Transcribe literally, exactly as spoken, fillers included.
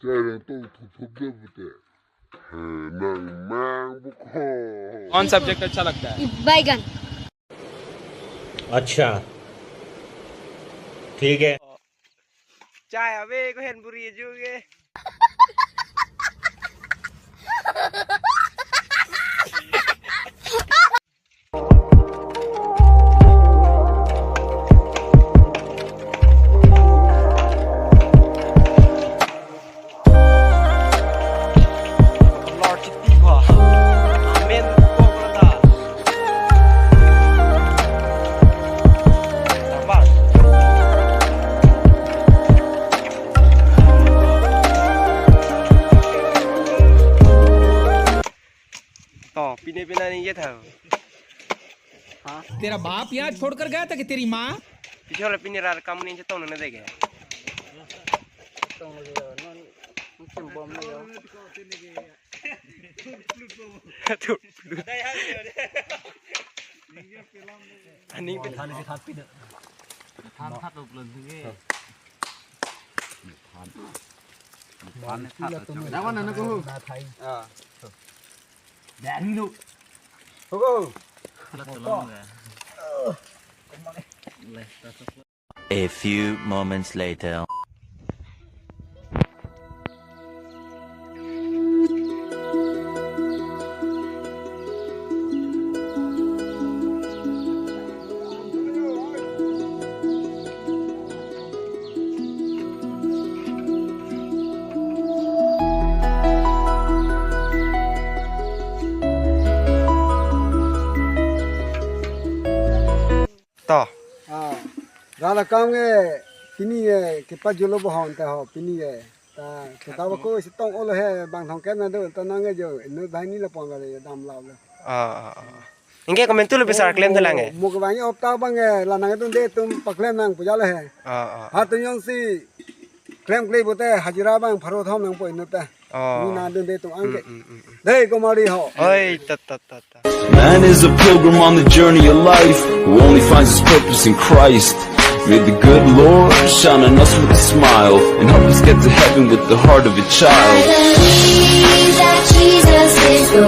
Nang tong thup thup de pute. He, nang mang bukho. कौन सब्जेक्ट अच्छा लगता है? बैगन। अच्छा, ठीक है। Chai ave ko hen buri juge. Lord Chitti ba. Amen. Ko ko da. Sabar. To, pine pine ni ye tha. तेरा बाप यहाँ छोड़कर गया था कि तेरी माँ? Pichon la pine rar kam ni chetong na dege. Tong bom na yo. Aning pe. Than si than pine. Than tha to plan si ke. Than. Than tha to. Dawan na ko. Ah. Dari lo. Ko. A few moments later. To. Ah, rala kam ke pini ke kepajolo bohon ta ho pini ke. Ta kita ba ko si tong olo he bang thong kem na do ta nang ke jo inut banghini la pon le dam lau le. Ah, ah, ah. Ingke komentu lo besar klem thelang e. Mo ke banghini opta bang ke la nang dun de tum paklem nang puja le he. Ah, ah. Ha tu yong si klem kle bote hajira bang pharo thom nang po inut ta. Oh. Ni na dun de tum angke. Mm, mm, mm, mm. Dei ko mari ho. Oi, ta, ta, ta, ta. Man is a pilgrim on the journey of life, who only finds his purpose in Christ. May the good Lord shine on us with a smile and help us get to heaven with the heart of a child. I believe that Jesus is the